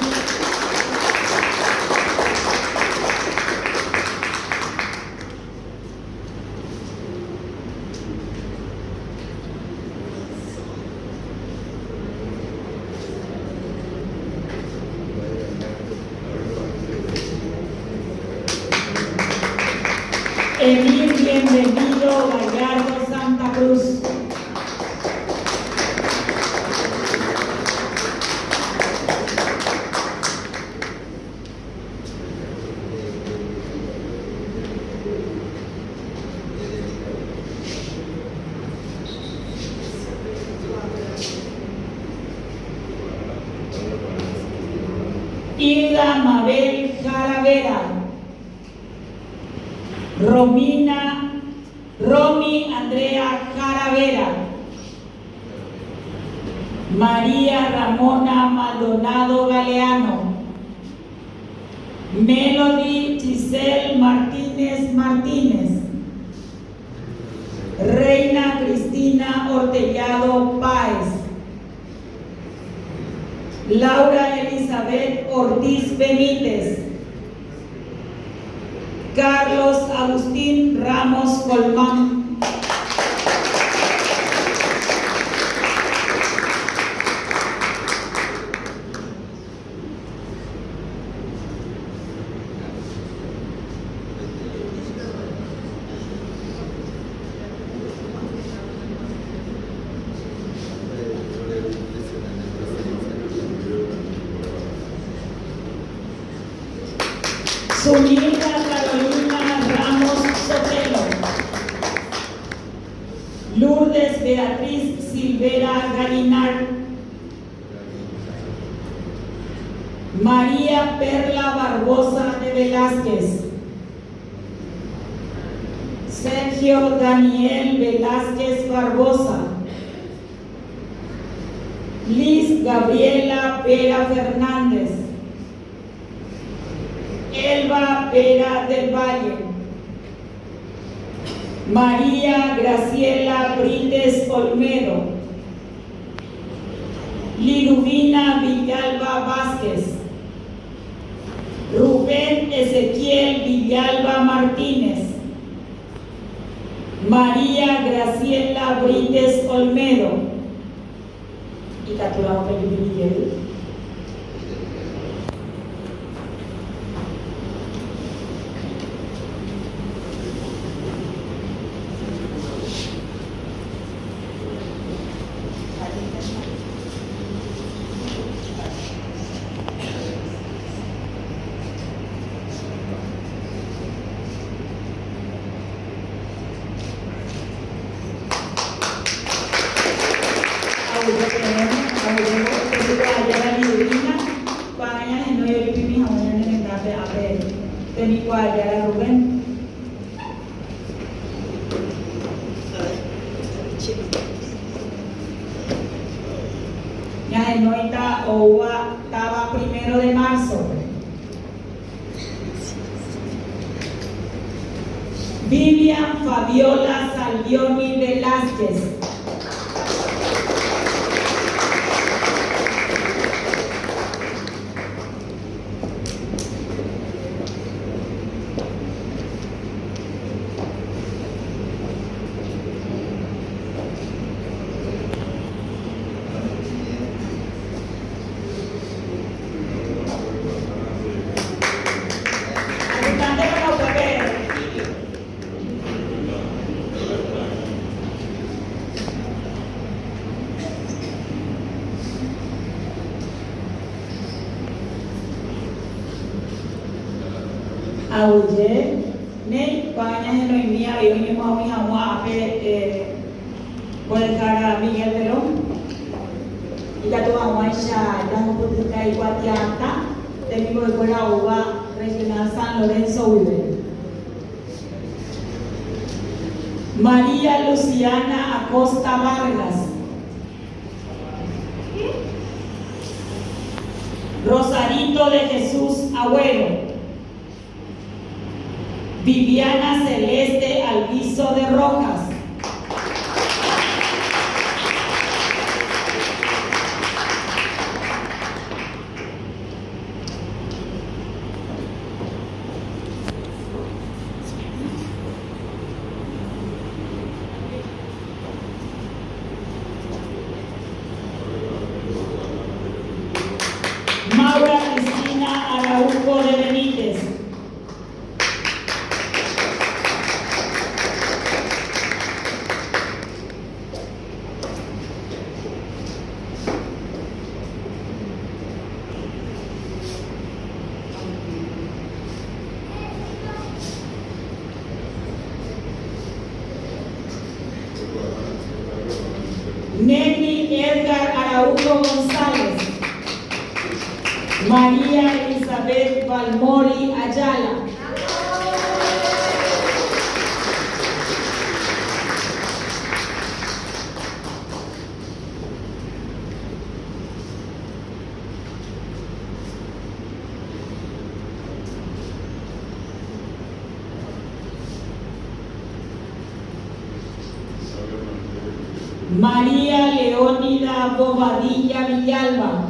Emir Bienvenido Gallardo Santa Cruz. Hilda Mabel Jara Vera, Romina, Romy Andrea Jara Vera, María Ramona Maldonado Galeano, Melody Giselle Martínez Martínez, Reina Cristina Ortellado Páez, Laura Elizabeth Ortiz Benítez, Carlos Agustín Ramos Colmán. Zunilda Carolina Ramos Sotelo. Lourdes Beatriz Silvera Gallinar. María Perla Barbosa de Velázquez. Sergio Daniel Velázquez Barbosa. Liz Gabriela Vera Fernández. Elba Vera del Valle. María Graciela Brites Olmedo. Liduvina Villalba Vázquez. Rubén Ezequiel Villalba Martínez. María Graciela Brites Olmedo. Ikatúramo pejupimi jey. ápe tembikuaajára Rubén. Ñahenóita oúva táva Primero de Marzo-pe. Vivian Fabiola Salvioni Velázquez. Ajustánte para upépe Aguyje, néi, ko'ág̃a ñahenoimi avei oñemoag̃ui hag̃ua ápe mbo'ehára Miguel Verón, ikatu hag̃uáicha jahupytyka ikuatia'atã temimbo'ekuéra oúva Regional San Lorenzo guive. María Luciana Acosta Vargas. Rosarito de Jesús Agüero. Viviana Celeste Alviso de Rojas. Maura Cristina Araujo de Benítez. Nelly Edgar Araujo González, María Elizabeth Balmori Ayala. María Leónida Bobadilla Villalba.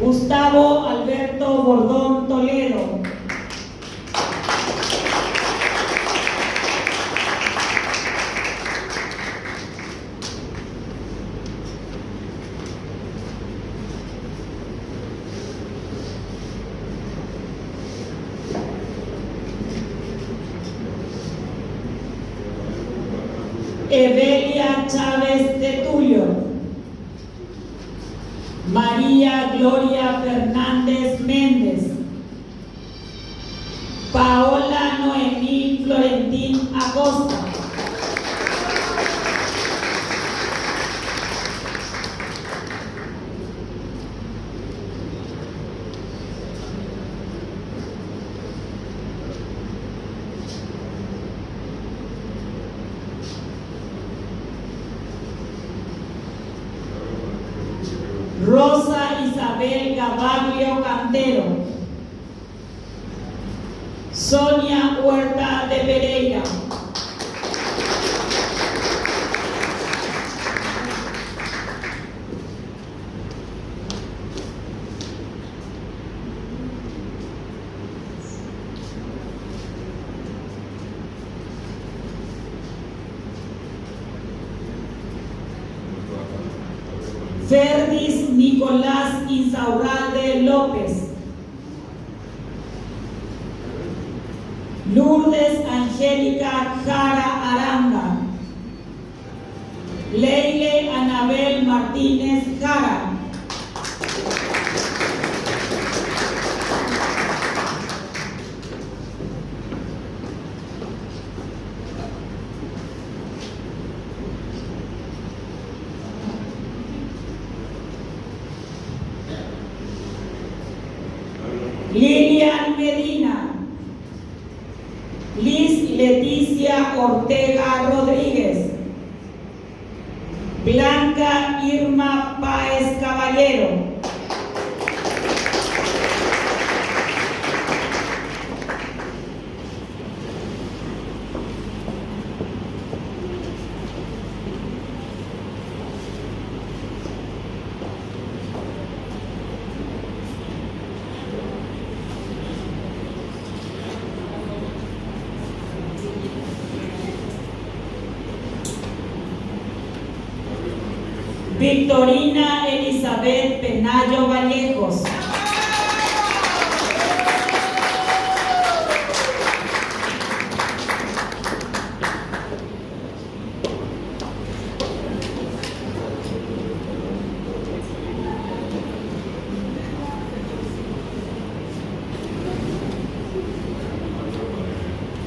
Gustavo Alberto Bordón Toledo. Evelia Chávez de Tulio. María Gloria Fernández Méndez. Paola Noemí Florentín Acosta. Rosa Isabel Gabaglio Cantero. Sonia Huerta de Pereira. Ferdis Nicolás Insaurralde López. Lourdes Angélica Jara Aranda. Leila. Anabel Martínez Jara. Lilian Medina. Liz Leticia Ortega Rodríguez. Blanca Irma Páez Caballero. Victorina Elizabeth Penayo Vallejos.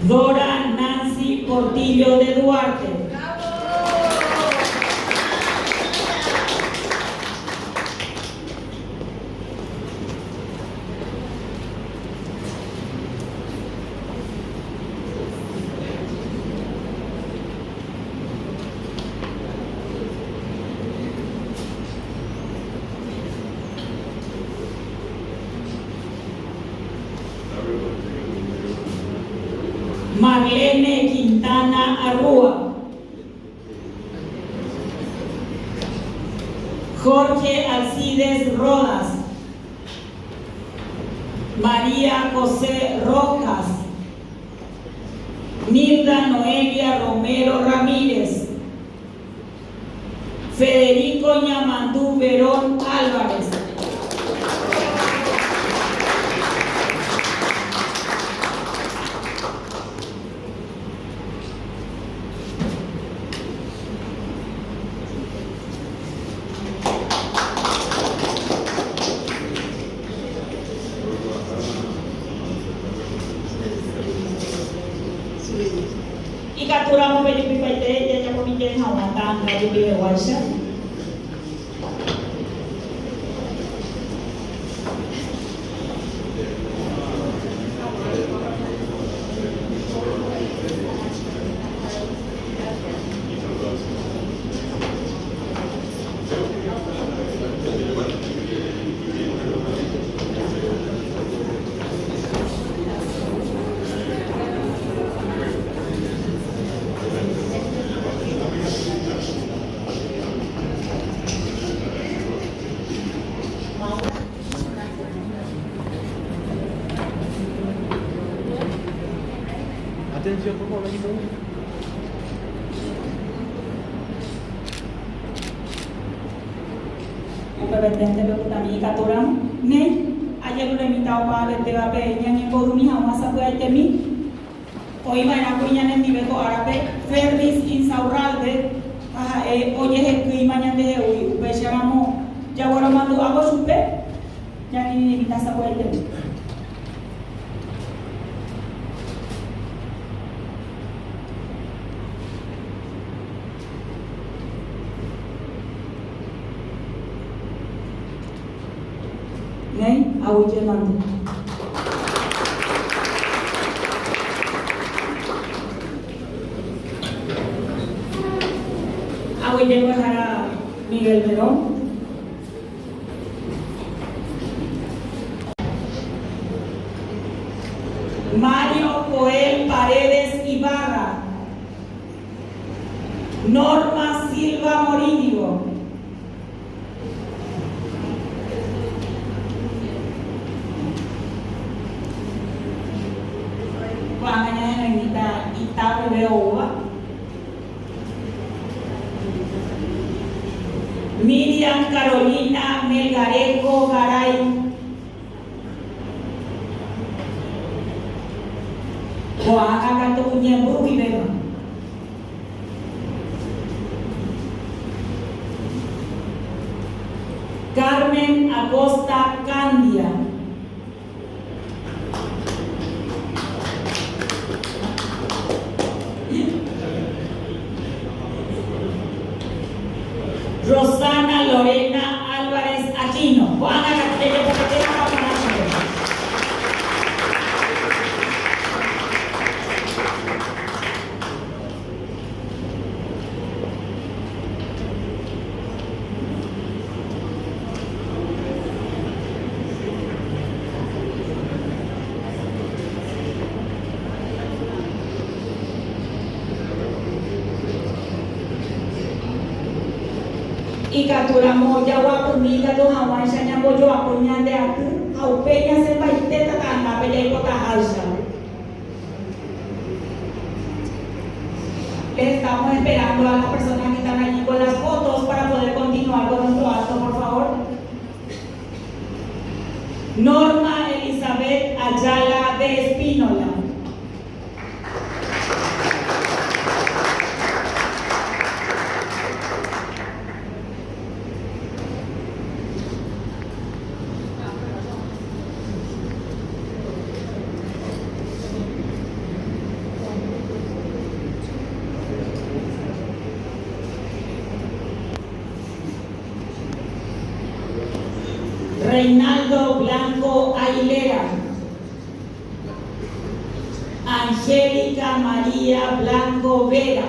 Dora Nancy Portillo de Duarte. Marlene Quintana Arrúa. Jorge Alcides Rodas. María José Rojas. Nilda Noelia Romero Ramírez. Federico Ñamandú Verón Álvarez. Ikatúramo pejupipaite jajapomive hag̃ua ta'anga jepiveguáicha. Upepeténte pepytami ikatúramo. Néi, ajeruremíta opavetévape ñañemboymi hag̃ua sapy'aitemi. Oĩva'erãkuri ñanendive ko árape Ferdis Insaurralde ha ha'e ojehekýima ñandehegui, upéicharamo jagueromandu'ávo chupe ñakirirĩmíta sapy'aitemi. Néi, aguyje mante. Aguyje mbo'ehára Miguel Verón. Mario Joel Paredes Ibarra. Norma Silva Morínigo. Ko'ág̃a ñahenóimíta ita guive oúva. Miriam Carolina Melgarejo Garay. Ko'ág̃a katu ñemby guivéma. Carmen Acosta Candia. Rosana Lorena Álvarez Aquino. Ko'ág̃a katu jajepopetéma porã chupe. Ikatúramo jaguapymi ikatu hag̃uáicha ñambojoapy ñande aty ha upéi ñasẽmbaitéta ta'angápe jaipotaháicha. Les estamos esperando a las personas que están allí con las fotos para poder continuar con nuestro acto, por favor. Norma Elizabeth Ayala de Espínola. Reinaldo Blanco Aguilera. Angélica María Blanco Vera.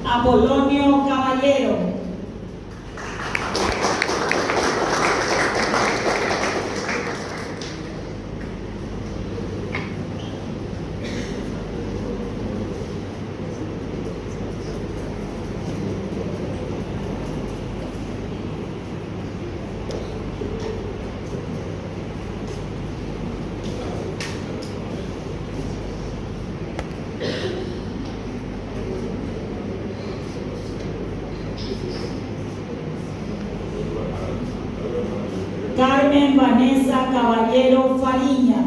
Apolonio Caballero. Carmen Vanessa Caballero Fariña.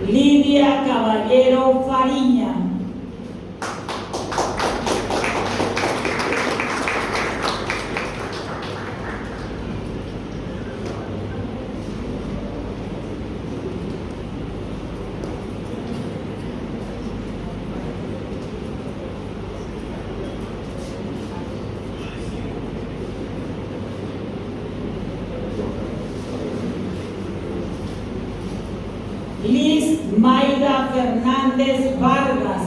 Lidia Caballero Fariña. Liz Mayda Fernández Vargas.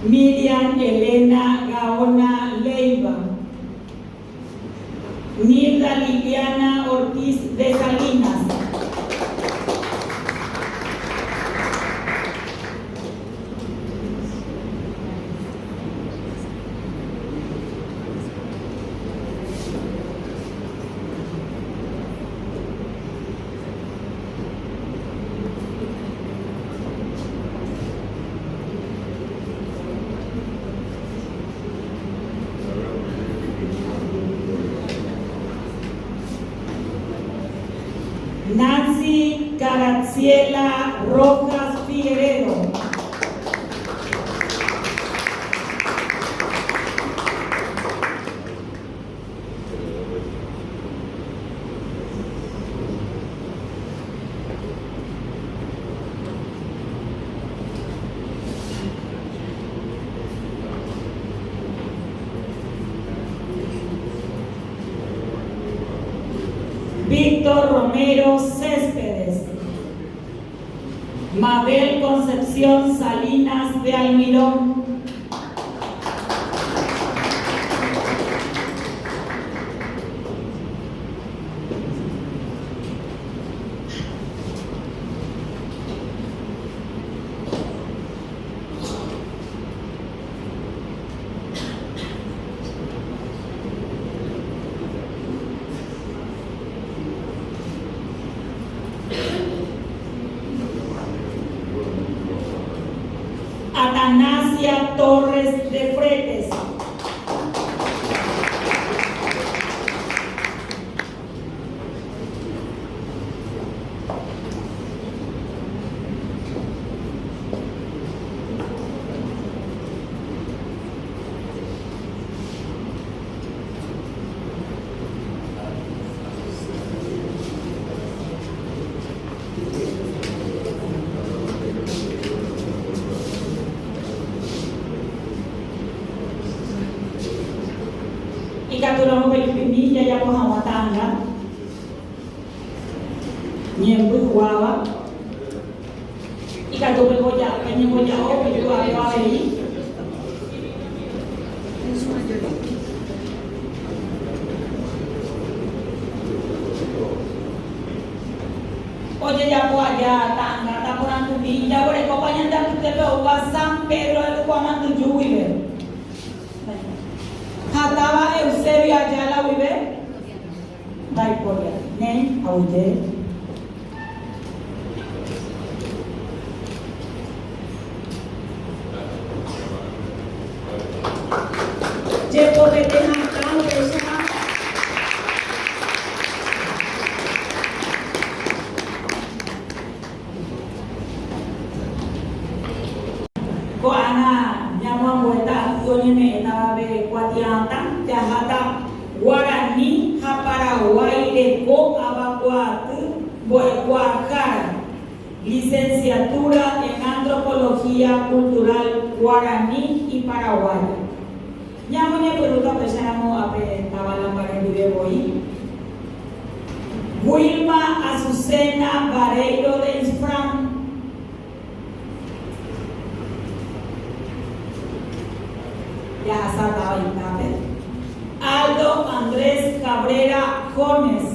Miriam Elena Gaona Leiva. Nilda Liliana Ortiz de Salinas. Nancy Caraciela Rojas Figueredo. Víctor Romero Céspedes. Mabel Concepción Salinas de Almirón. Atanasia Torres de Fretes. Ikatúramo pejupimi jajapo hag̃ua ta'anga ñembyguáva. Ikatu peñemboja'o pejuaveo avei. Ojejapo aja ta'anga taporandumi jaguerekópa ñande apytépe oúva San Pedro de Tucuamandyju guive ha táva Eusebio Ayala guive ndaipóri. Néi, aguyje. Jepovete hatã upéicha. Ko'ág̃a ñamoambuéta aty oñeme'ẽtava pe kuatia'atã jaháta Guarani ha Paraguái reko avakuaaty mbo'ekuaahára, Licenciatura en Antropología Cultural Guarani y Paraguaya. Ñamoñepyrũta upéicharamo ápe táva Lambaré guive voi. Wilma Azucena Bareiro de Insfrán. Jahasa táva Itápe. Aldo Andrés Cabrera Jones.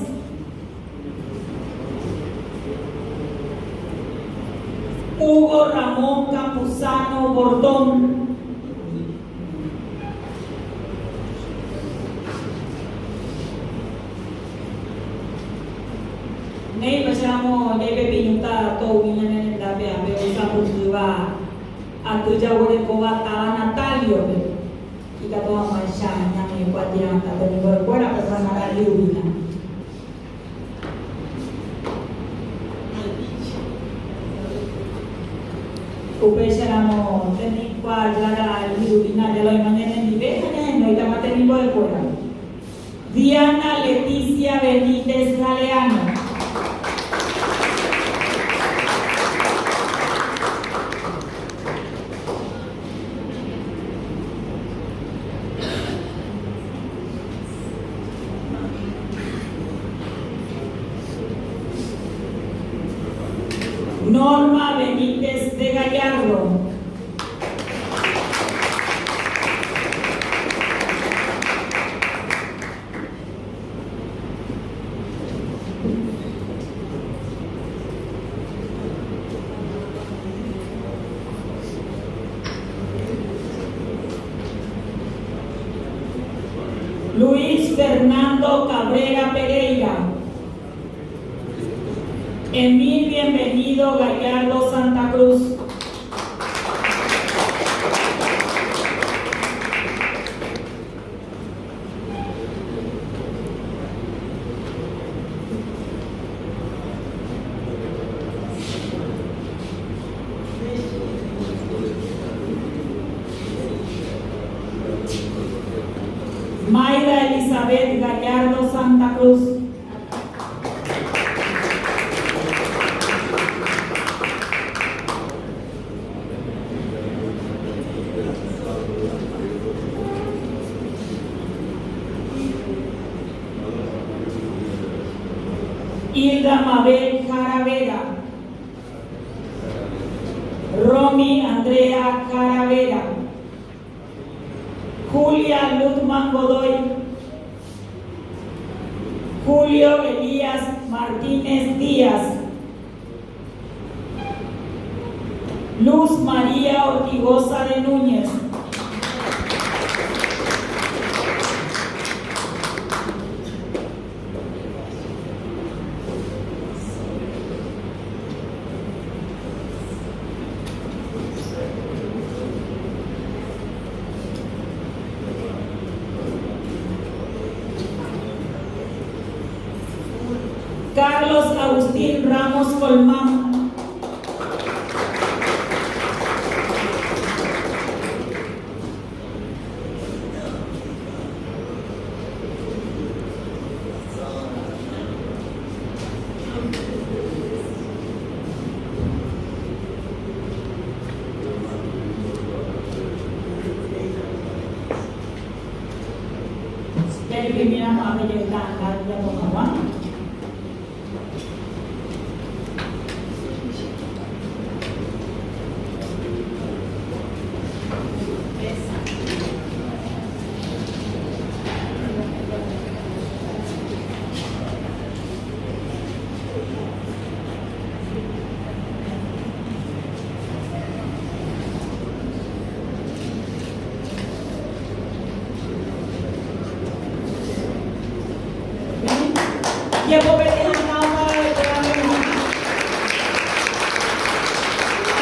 Hugo Ramón Campuzano Bordón. Néi, upéicharamo jaipepiñúta toumi ñane rendápe ápe oisãmbyhýva aty jaguerekóva táva Natalio-pe, ikatu hag̃uáicha ñane kuatia'atã temimbo'ekuérape Samara Liuvina. Upéicharamo tembikuaajára Liuvina Ayala oĩma ñanendive ha ñahenóitama temimbo'ekuéra. Diana Leticia Benítez Galeano. Norma Benítez de Gallardo. Luis Fernando Cabrera Pereira. Emil Bienvenido Gallardo Santa Cruz. Mayra Elizabeth Gallardo Santa Cruz. Hilda Mabel Jara Vera. Romy Andrea Jara Vera. Julia Lutman Godoy. Julio Elías Martínez Díaz. Luz María Ortigoza de Núñez. Carlos Agustín Ramos Colmán. Jajupimína ko'ã peje ta'anga jajapo hag̃ua. Jepopete hatã opavavetéva pemo'ã.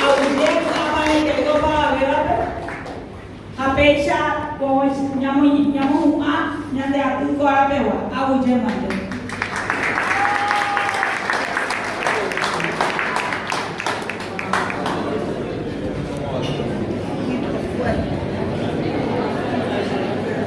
Aguyje py'apareteve opavavévape ha péicha ko ñamohu'ã ñande aty ko ára pegua. Aguyje mante.